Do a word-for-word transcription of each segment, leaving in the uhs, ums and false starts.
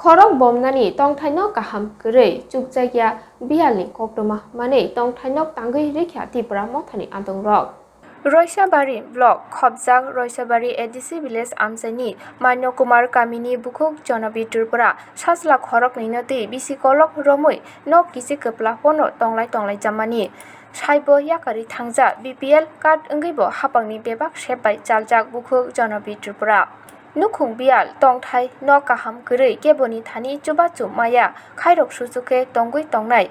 Khorok bomnani tongthaino kaham kwrwi chukjakya biyalni koktwma manwi tongthaino tangwi rikha Tipra mothani adongrok. Roisabari block khopjak Roisabari A D C village amchaini Manyo Kumar kamini bukhuk Jonobi Tripura sajla khoroknwino twi bisi kolok romwi nok kichik kwpla phano tonglai tonglai jamani. Saibo yakarwi thangja B P L card wngwibo hapangni bebak sep bai chaljak bukhuk Jonobi Tripura. Nukhung biyal tongthai nok kaham kwrwi keboni thani chubachu maya khairok suchuk khe tongwi tongnai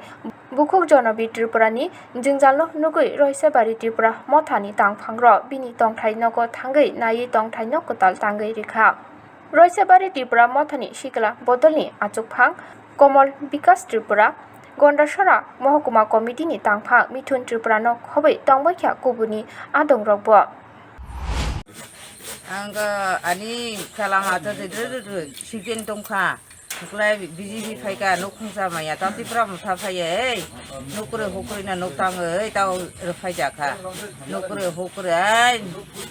bukhuk Jonobi Tripurani jwngjalno nugwi Roisabari Tripura mothani tangphangrok bini tongthai nogo thangwi naiwi tongthai nok kwtal tangwi rikha. Roisabari Tripura mothani sikla bodolni achukphang Komol Bikas Tripura, Gondasora Mohokuma Committee ni tangphang Mithun Tripura no khobwi tongbaikha kubuni adongrokbo. Ang ani chalama to de de de de sijen tongkha. Khlai B J P phaika nuk khungsa maya ta Tipra motha phaiya ei. Nukre hukre na nuk tang ei ta rwphai jakha. Nukre hukre ai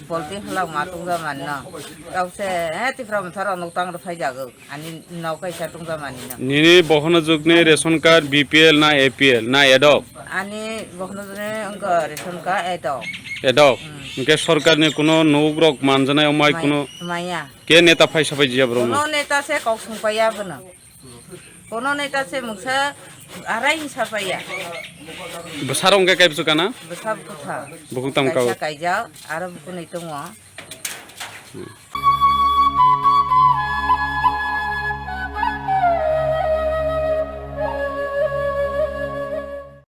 bolti hwlak ma tongja manno. Tau se eh Tipra motha rok nuk tang rwphai jago. Ani nok kaisa tongja mani no. Nini bohono jukni ration card B P L na A P L na edok? Ani bohono jukni wngkha ration card edok. Edok. Hmm. Hwnkhe sorkarni kuno nuk rok manjanai omai Mai-, kuno maya. Ke neta phai sapai jiya bro no? Kuno neta se kok sungpaiya bono. Kuno neta se mungsa arai hinsa paiya. Bwsarok hwnkhe kaibsu kana? Bwsa bwkha. Bukhuk tam kao. Kaisa kaijak aro bukunui tongo. Hmm.